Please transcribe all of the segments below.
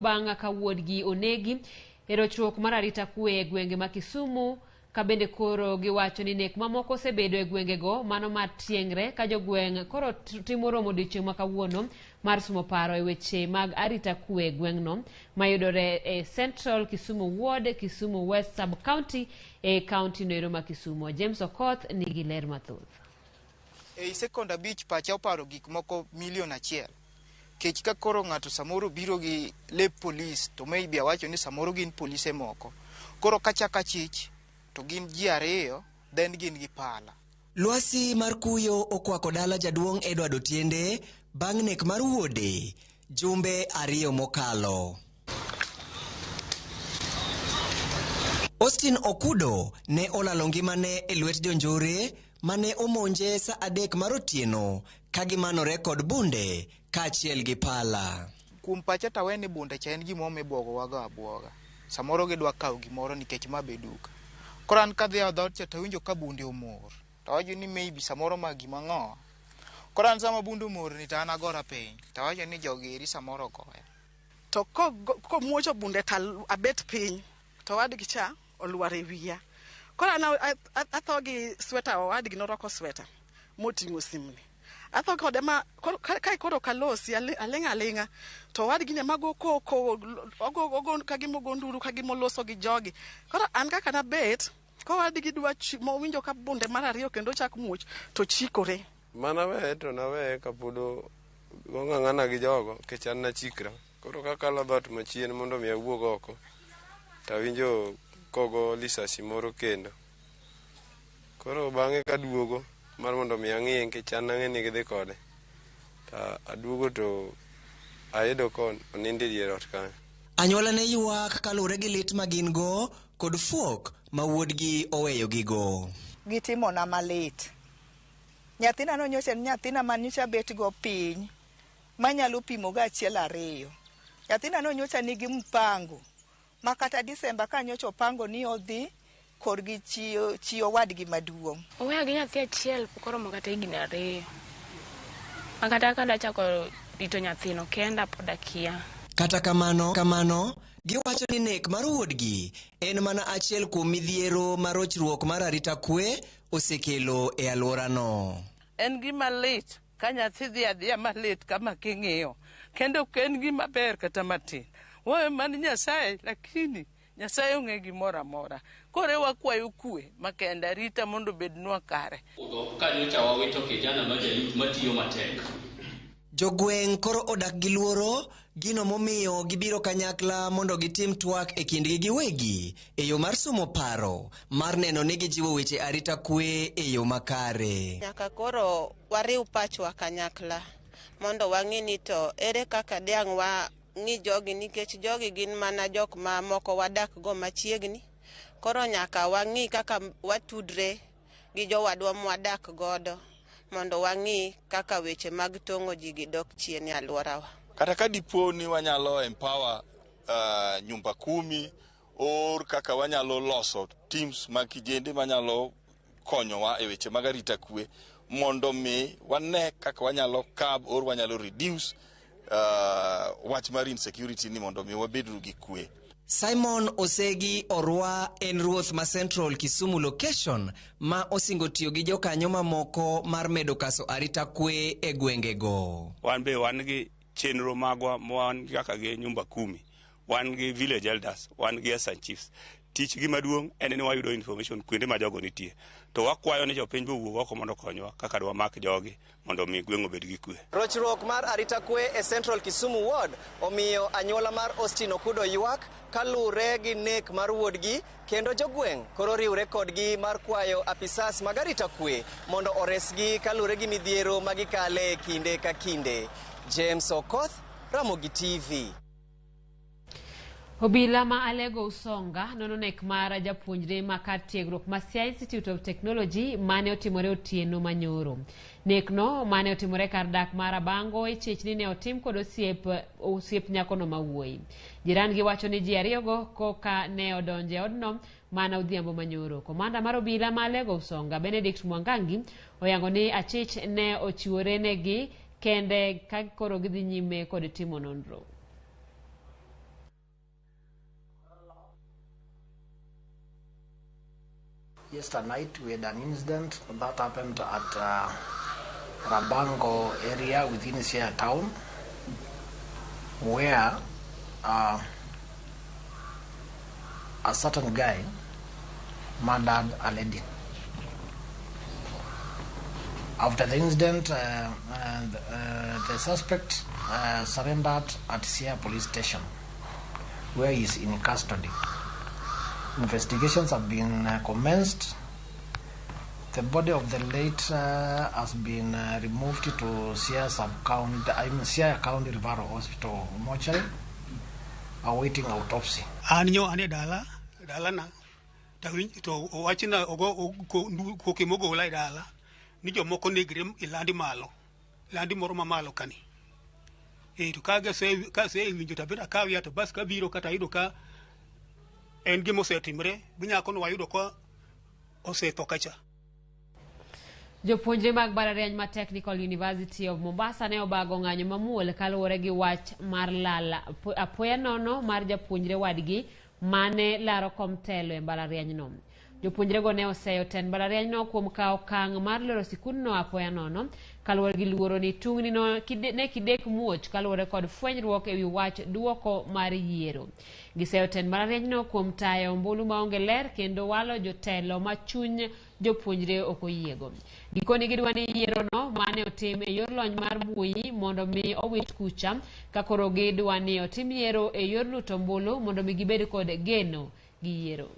Bang' ka wuodgi onegi e rochruok mar arita kwe e gwenge ma Kisumu ka bende koro giwacho ni nek mamoko osebedo e gwengego mano mar tieng're ka jogweng' koro timo romo odiochieng' ma kawuono mar sumo paro e weche mag arita kwe e gweng'no mayudore e Central Kisumu Ward, Kisumu West Sub County e kaunti noero ma Kisumu. James Okoth nigi ler mathoth. Ei sekond abich pacha oparo gik moko milion achiel. Kech ka koro ng'ato samoro biro gi lep polis to maybe awacho ni samoro gin polise moko. Koro kachako achich to gin ji ariyo then gin gi pala. Lwasi mar kuyo okwako dala jaduong' Edward Otiende bang' nek mar wuode jumbe ariyo mokalo. Austin Okudo ne olalo ngimane e lwet jonjore mane omonje sa 3 mar otieno ka gimanore kod bunde kaachiel gi pala. Kuom pacha to awe ni bunde cha en gimoro mibwogowago abwoga. Samoro gidwa kawo gimoro nikech ma be duka. Koro an kadhi e dhoot cha to awinjo ka bunde omor. To awacho ni maybe samoro ma gima ng'owa. Koro an sama bunde omor ni to an agora piny. To awacho ni jogi eri samoro ogoya. To komuocho bunde to abet piny to owadgi cha olwar e wiya. Koro an atho gi sweta, owadgi norwako sweta moting'o simni. Atho kode ma kae koro ok alosi, aling' aling'a to owadgi ni ema go koko, ogo ka gima ogo nduru ka gima oloso gi jogi. Koro an kaka nabet, kowadgi dwa mowinjo ka bunde mar ariyo kendo chak muoch to chikore. Mana weye to naweye kapod ong'ang'ana gi jogo nikech an nachikra. Koro kakalo dhoot machien mondo mi awuog oko to awinjo kogo lisasi moro kendo. Koro bang'e kaduogo mar mondo mi ang'iye nikech an nang'e ni gidhi kode. To aduogo to ayudo ka onindo e dier ot kanyo. Anyuola ne ywak kaluwore gi lit ma gin go kod fuok ma wuodgi oweyogigo. Gitimona malit. Nyathina no nyocha en nyathina ma nyocha bet go piny manyalo pimo go achiel ariyo. Nyathina no nyocha nigi mpango ma kata Disemba ka nyocha opango ni odhi korgi chi, chi owadgi maduong'. Oweya gi nyathi achiel pok oromo kata higni ariyo. Ma kata ka dachako rito nyathino kenda pod akia. Kata kamano, giwacho ni nek mar wuodgi en mana achiel kuom midhiero ma rochruok mar arita kwe osekelo e alworano. En gima lit ka nyathi dhi adhiya malit kama king'iyo kendo ok en gima ber kata matin. Wawe mana Nyasaye lakini Nyasaye ong'e gimoro amora. Koro wakwayo kwe makende arita mondo obednwa kare. Ka nyocha wawito kijana ma jayut matiyo matek. Jogweng' koro odak gi luoro gino momiyo gibiro kanyakla mondo gitim twak e kindgi giwegi e yo mar sumo paro mar neno ni gijiwo weche arita kwe e yo makare. Nyaka koro wariw pachwa kanyakla mondo wang'i ni to ere kaka diang' wang'i jogi nikech jogi gin mana jok ma moko wadak go machiegni. Koro nyaka wang'i kaka watudre gi jowadwa mwadak godo mondo wang'i kaka weche mag tong'o ji gi dok chien e alworawa. Kata ka dipo ni wanyalo empower nyumba kumi or kaka wanyalo loso teams mag kijende manyalo konyowa e weche mag arita kwe mondo mi wane kaka wanyalo curb or wanyalo reduce wach mar insecurity ni mondo mi wabed gi kwe. Simon Osegi Orwa en ruoth ma Central Kisumu Location ma osingo tiyo gi jokanyo mamoko mar medo kaso arita kwe e gwengego. Wan be wan gi chenro magwa wan kaka gi nyumba kumi, wan gi village elders, wan gi assistant chiefs. Tich gi maduong' en ni wayudo information kuonde ma jogo nitie. To wakwayo ni jopiny be owuog oko mondo okonywa kaka dwamak jogi mondo mi gweng' obed gi kwe. Rochruok mar arita kwe e Central Kisumu Ward omiyo anyuola mar Austin Okudo ywak kaluwore gi nek mar wuodgi kendo jogweng' koro riwre kodgi mar kwayo apisas mag arita kwe mondo oresgi kaluwore gi midhiero ma gikale kinde ka kinde. James Okoth, Ramogi TV. Obila ma Alego Usonga nono nek mar japuonjre ma kar tiegruok ma Siaya Institute of Technology mane otimore otieno manyoro. Nekno mane otimore kar dak mar Abango ichich ni ne otim kod osiep nyakono mawuoyi. Jiran gi wacho ni ji ariyogo koka ne odonjo e odno mana odhiambo manyoro. Komanda mar obila ma Alego Usonga Benedict Mwangangi oyango ni achich ne ochiwore negi kende ka koro gidhi nyime kod timo nonro. Rochruok mar arita kwe e Central Kisumu Ward omiyo anyuola mar Austin Okudo ywak kaluwore gi nek mar wuodgi kendo jogweng' koro riwre kodgi mar kwayo apisas mag arita kwe mondo oresgi kaluwore gi midhiero ma gikale kinde ka kinde. James Okoth, Ramogi TV. Obila ma Alego Usonga nono nek mar japuonjre ma kar tiegruok ma Siaya Institute of Technology mane otimore otieno manyoro. Nekno mane otimore kar dak mar Abango ichich ni ne otim kod osiep nyakono mawuoyi. Jiran gi wacho ni ji ariyogo koka ne odonjo e odno mana odhiambo manyoro. Komanda mar obila ma Alego Usonga Benedict Mwangangi oyango ni achich ne ochiwore negi kende ka koro gidhi nyime kod timo nonro. Yesterday night we had an incident that happened at Rabango area within Siaya town, where a certain guy murdered a lady. After the incident, the suspect surrendered at Siaya police station, where he is in custody. Investigations have been commenced. The body of the late has been removed to Siaya Sub-County, I mean Siaya County Referral Hospital mortuary, awaiting autopsy. An nyo an e dala, dalana to to owachna ogo koke mogola e dala ni jomoko negre e landi malo, landi moro mamalo kani. E to kage kase winjo to abiro akaw to bas kabiro kata ayudo ka en gima osetimre binyako no wayudo ka osetho kacha. Jopuonjre mag mbalariany ma Technical University of Mombasa ne obago ng'anyo mamuol kaluwore gi wach mar lal apoya nono mar japuonjre wadgi mane laro kom telo e mbalarianyno. Jopuonjrego ne oseyo tend mbalarianyno kuom kawo okang' mar loro sikundno apoya nono kaluwore gi luoro ni tungni no ne kidek muoch kaluwore kod fwenyruok ewi wach duoko mar yiero. Giseyo tend mbalarianyno kuom tayo ombulu maonge ler kendo walo jotelo ma chuny jopuonjre ok oyiego. Gikoni gidwa ni yierono mane otim e yor lony mar mbui mondo mi owit kucha ka koro gidwa ni otim yiero e yor luto ombulu mondo mi gibed kod geno gi yiero.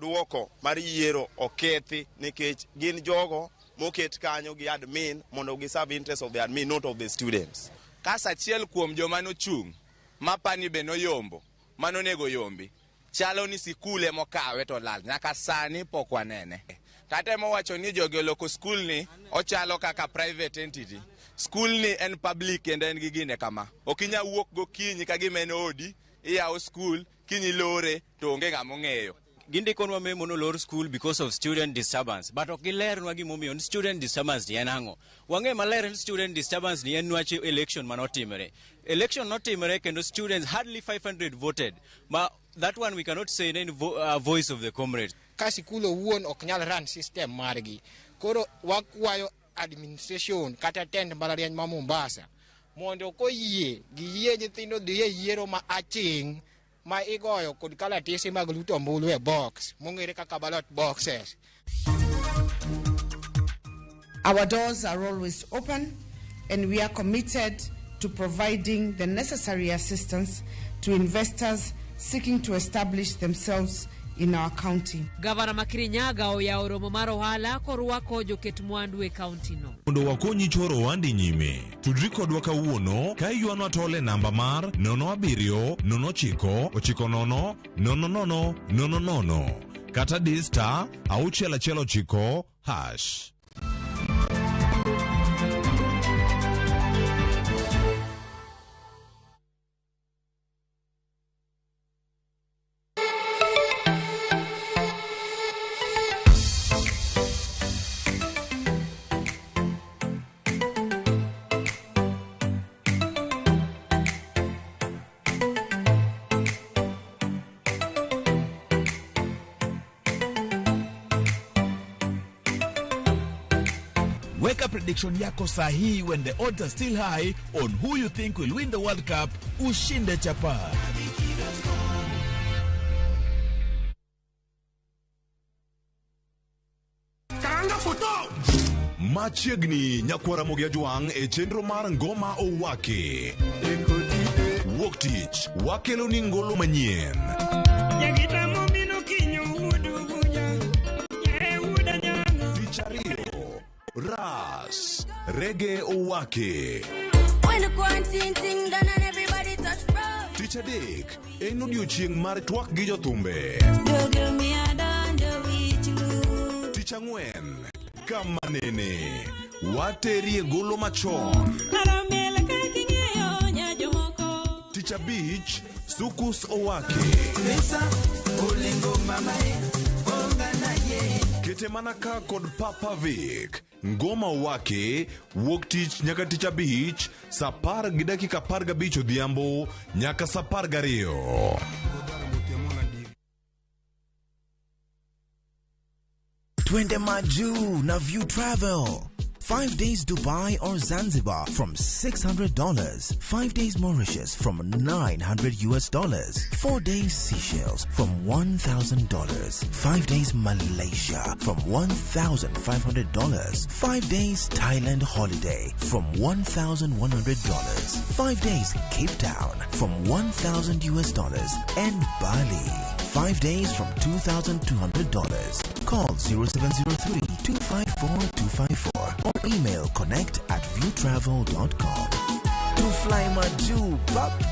Duoko mar yiero okethi nikech gin jogo moket kanyo gi admin mondo gi serve interest of the admin, not of the students. Kasa achiel kuom joma nochung' mapani be noyombo manonego yombi chalo ni sikul emokawe to lal nyaka sani pok wanene. Tatemo wacho ni jogi oloko skul ni ochalo kaka private entity. Skul ni en public kendo en gi gine kama. Ok inyal wuok gokinyi ka gima en odi, iyawo skul, kiny ilore to onge ng'ama ong'eyo. Gindikonwa memo nolor school because of student disturbance, but ok gilernwa gimomiyo ni student disturbance ni en ang'o. Wang'e maler ni student disturbance ni en nwach election manotimore. Election notimore kendo students hardly 500 voted. Ma that one we cannot say in voice of the comrades. Ka sikul owuon ok nyal run system margi. Koro wakwayo administration kata tend mbalariany ma Mombasa mondo koyie giyie nyithindo dhi e yiero ma aching' ma igoyo kod kalatese mag luto ombulu e box mong'ere kaka ballot boxes. Our doors are always open and we are committed to providing the necessary assistance to investors seeking to establish themselves in our county. Gavana ma Kirinyaga oyawo romo mar ohala korwako joket mwandu e kaunti no. Mondo wakonyi choro ohandi nyime, tudri kodwa kawuono ka iywanwa tol e namba mar 07 09 90 00 00 kata di star 619 hash. Weka prediction yako sahihi when the odds are still high on who you think will win the World Cup. Ushinde chapa. Machiegni nyakwara Ramogi Ajwang' e chenro mar Ngoma Owaki. Wuok tich wakelo ni ngolo manyien. Tich ariyo, Ras Rege Owaki. Tich adek en odiochieng' mar twak gi jothumbe. Tich ang'wen kama nene waterie golo machon. Tich abich Sukus Owaki. Kete mana ka kod Papa Vic. Ngoma Owaki wuok tich nyaka tich abich saa 10:15 odhiambo nyaka saa 12. Twende Maju na View Travel. 5 days Dubai or Zanzibar from $600. 5 days Mauritius from $900. 4 days Seychelles from $1,000. 5 days Malaysia from $1,500. 5 days Thailand holiday from $1,100. 5 days Cape Town from $1,000 and Bali. 5 days from $2,200. Call 0703 254 254 or email connect@viewtravel.com. To fly Maju, pap.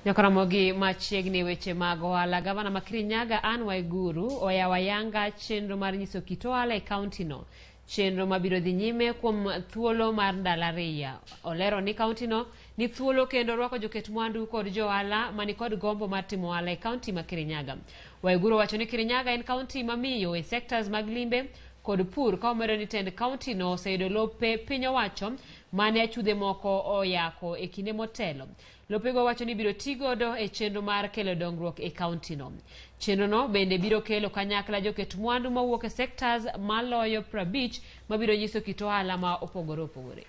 Nyakaramogi machiegni weche mag ohala. Gavana ma Kirinyaga Anne Waiguru oyawo ayanga chenro mar nyiso kit ohala e kaunti no. Chenro mabiro dhi nyime kuom thuolo mar ndalo 2. Olero ni kaunti no ni thuolo kendo rwako joket mwandu kod jo ohala mani kod gombo mar timo ohala e kaunti ma Kirinyaga. Waiguru wacho ni Kirinyaga en kaunti mamiyo e sectors mag limbe kod pur, ka omedo ni tend kaunti no oseyudo lope piny owacho mane achudhe moko oyako e kinde motelo. Lopego wacho ni biro ti godo e chenro mar kelo dongruok e kaunti no. Chenro no bende biro kelo kanyakla joket mwandu mawuok e sectors maloyo 50 mabiro nyiso kit ohala ma opogore opogore.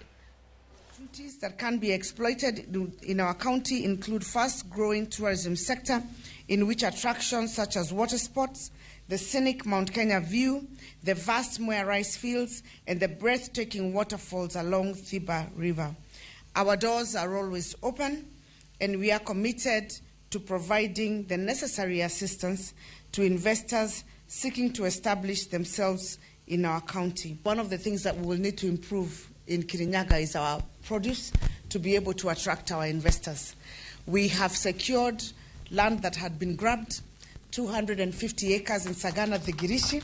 Opportunities that can be exploited in our county include fast-growing tourism sector, in which attractions such as water sports, the scenic Mount Kenya view, the vast Mwea rice fields, and the breathtaking waterfalls along Thiba River. Our doors are always open, and we are committed to providing the necessary assistance to investors seeking to establish themselves in our county. One of the things that we will need to improve in Kirinyaga is our produce to be able to attract our investors. We have secured land that had been grabbed, 250 acres in Sagana, Thigirishi.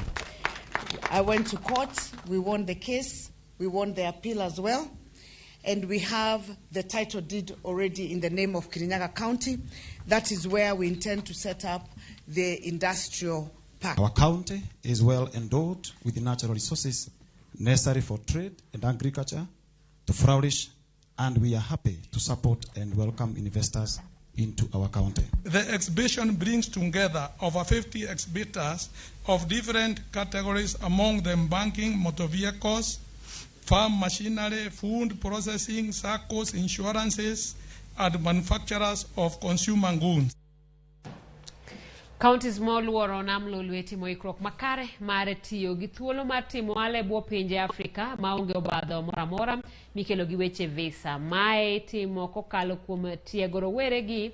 I went to court, we won the case, we won the appeal as well, and we have the title deed already in the name of Kirinyaga County. That is where we intend to set up the industrial park. Our county is well endowed with the natural resources necessary for trade and agriculture to flourish, and we are happy to support and welcome investors into our county. The exhibition brings together over 50 exhibitors of different categories, among them banking, motor vehicles, farm machinery, food processing, circles, insurances, and manufacturers of consumer goods. Counties moluoro nam Lolwe timo ikruok makare mar tiyo gi thuolo mar timo ohala e bwo pinje Afrika maonge obadho moro amora mikelo gi weche visa. Mae itimo kokalo kuom tiego rowere gi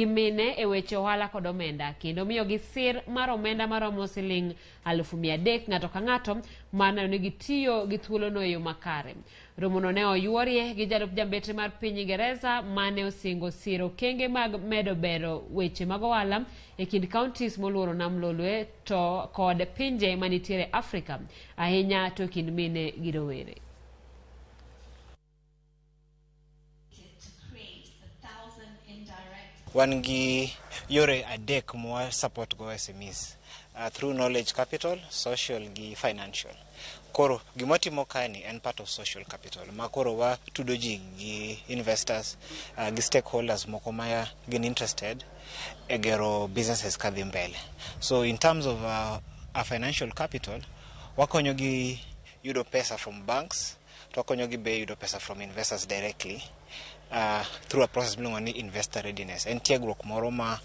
mine e weche ohala kod omenda, kendo miyogi sir mar omenda maromo siling 300,000 ng'ato ka ng'ato mar neno ni gitiyo gi thuolono e yo makare. Romono ne oyuorie gi jalup jambetre mar piny Ingereza mane osingo siro okenge mag medo bero weche mag ohala e kind counties moluoro nam Lolwe to kod pinje manitiere Afrika, ahinya to kind mine gi rowere. Wan gi yore adek mwa support go SMEs through knowledge capital, social gi financial. Koro gimotimo kae en part of social capital ma koro wa tudo ji gi investors gi stakeholders moko ma gin interested e gero businesses kadhi mbele. So in terms of our financial capital, wakonyo gi yudo pesa from banks, to wakonyo gi be yudo pesa from investors directly through a process miluongo ni investor readiness. En tiegruok moro ma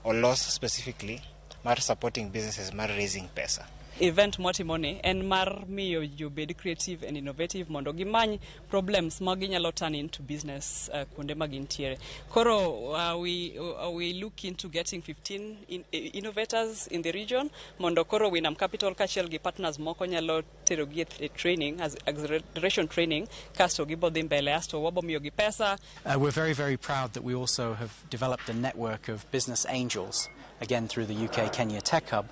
olos specifically mar supporting businesses mar raising pesa. Event mwatimoni en mar miyo ji obed creative and innovative mondo gimany problems ma ginyalo turn into business kuonde ma gintiere. Koro we look into getting 15 innovators in the region mondo koro Winam Capital kaachiel gi partners moko nyalo tero gi e training, as acceleration training, kasto gibo dhi mbele asto wabo miyo gi pesa. We're very, very proud that we also have developed a network of business angels again through the UK Kenya Tech Hub.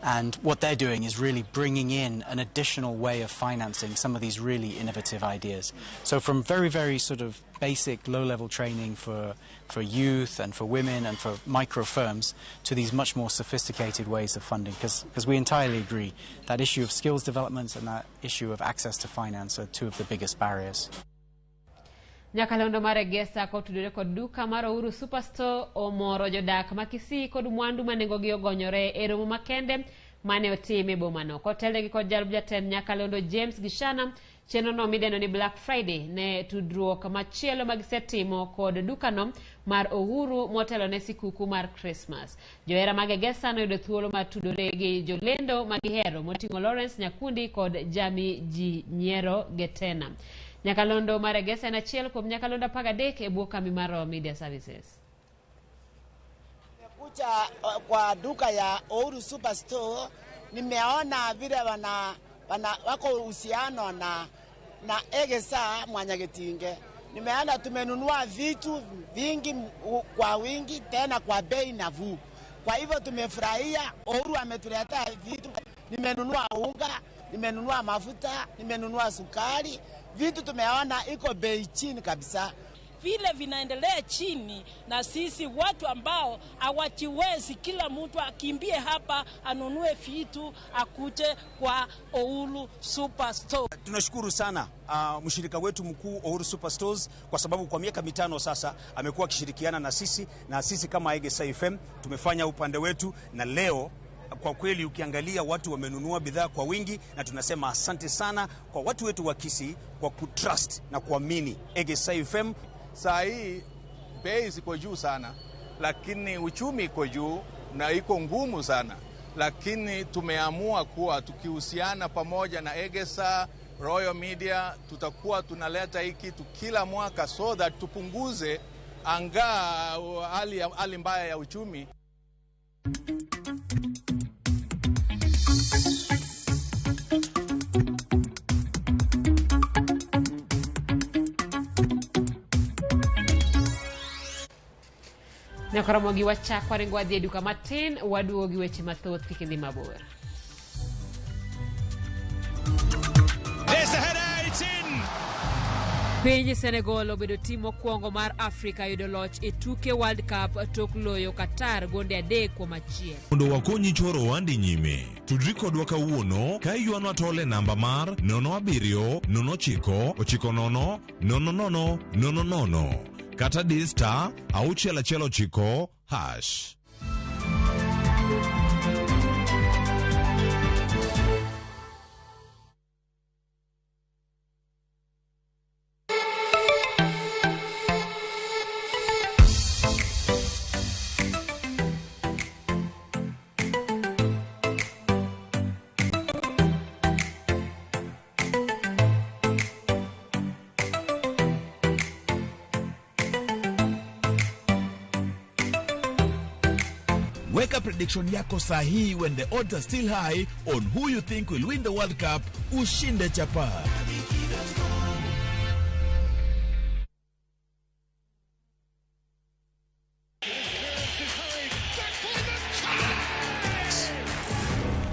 And what they're doing is really bringing in an additional way of financing some of these really innovative ideas. So from very, very sort of basic low-level training for youth and for women and for micro firms to these much more sophisticated ways of funding, because we entirely agree that issue of skills development and that issue of access to finance are two of the biggest barriers. Nyakalondo mar Egesa kotudore kod duka mar Uhuru Superstore omoro jodak ma Kisii kod mwandu ma nengogi ogonyore e romo makende mane otim e bomano. Kotelnegi kod jalup jatend Nyakalondo James Gishana, chenrono midendo ni Black Friday ne tudruok machielo ma gisetimo kod dukano mar Uhuru motelo ne sikuku mar Christmas. Johera mag Egesa noyudo thuolo mar tudore gi jolendo ma gihero moting'o Lawrence Nyakundi kod Jami Ji Nyiero Getena. Nyakalondo mar Egesa en achiel kuom nyakalondo 13 e bwo kambi mar Royal Media Services. Nimekuja kwa duka ya Uhuru Superstore, nimeona vile wako uhusiano na Egesa Mwanyagetinge. Nimeona tumenunua vitu vingi kwa wingi tena kwa bei nafuu. Kwa hivyo tumefurahia, Uhuru ametuletea vitu. Nimenunua unga, nimenunua mafuta, nimenunua sukari. Vitu tumeona iko bei chini kabisa. Vile vinaendelea chini, na sisi watu ambao hawajiwezi, kila mtu akimbie hapa anunue vitu akuje kwa Uhuru Superstore. Tunashukuru sana mshirika wetu mkuu Uhuru Superstores kwa sababu kwa miaka 5 sasa amekuwa akishirikiana na sisi, na sisi kama Egesa FM tumefanya upande wetu, na leo kwa kweli ukiangalia watu wamenunua bidhaa kwa wingi, na tunasema asante sana kwa watu wetu wa Kisii kwa kutrust na kuamini Egesa FM. Saa hii bei ziko juu sana, lakini uchumi iko juu na iko ngumu sana, lakini tumeamua kuwa tukihusiana pamoja na Egesa, Royal Media, tutakuwa tunaleta hii kitu kila mwaka so that tupunguze angaa hali mbaya ya uchumi. Nyakoromogi wachak waringo wadhi e duka matin, waduogo gi weche mathoth kik idhi mabor. There's the header, it's in. Piny Senegal obedo tim mokwongo mar Afrika yudo loch e tuke World Cup tok loyo Qatar gonde 3-1. Mondo wakonyi choro wandi nyime, tudri kodwa kawuono ka iywanwa tol e namba mar 07 09 90 00 00 kata di star 619 hash. Weka prediction yako sahihi when the odds are still high on who you think will win the World Cup. Ushinde chapa.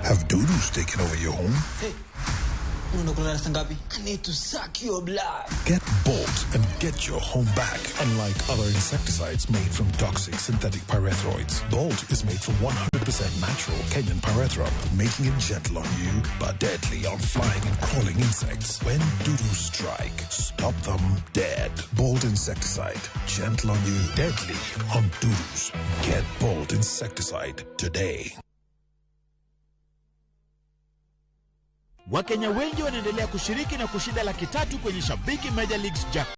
Have dudus taken over your home? Hey, I need to suck your blood. Get Bolt and get your home back. Unlike other insecticides made from toxic synthetic pyrethroids, Bolt is made from 100% natural Kenyan pyrethrum, making it gentle on you but deadly on flying and crawling insects. When dudus strike, stop them dead. Bolt insecticide, gentle on you, deadly on dudus. Get Bolt insecticide today. Wakenya wengi wanaendelea kushiriki na kushinda 300,000 kwenye Shabiki Major Leagues Jackpot.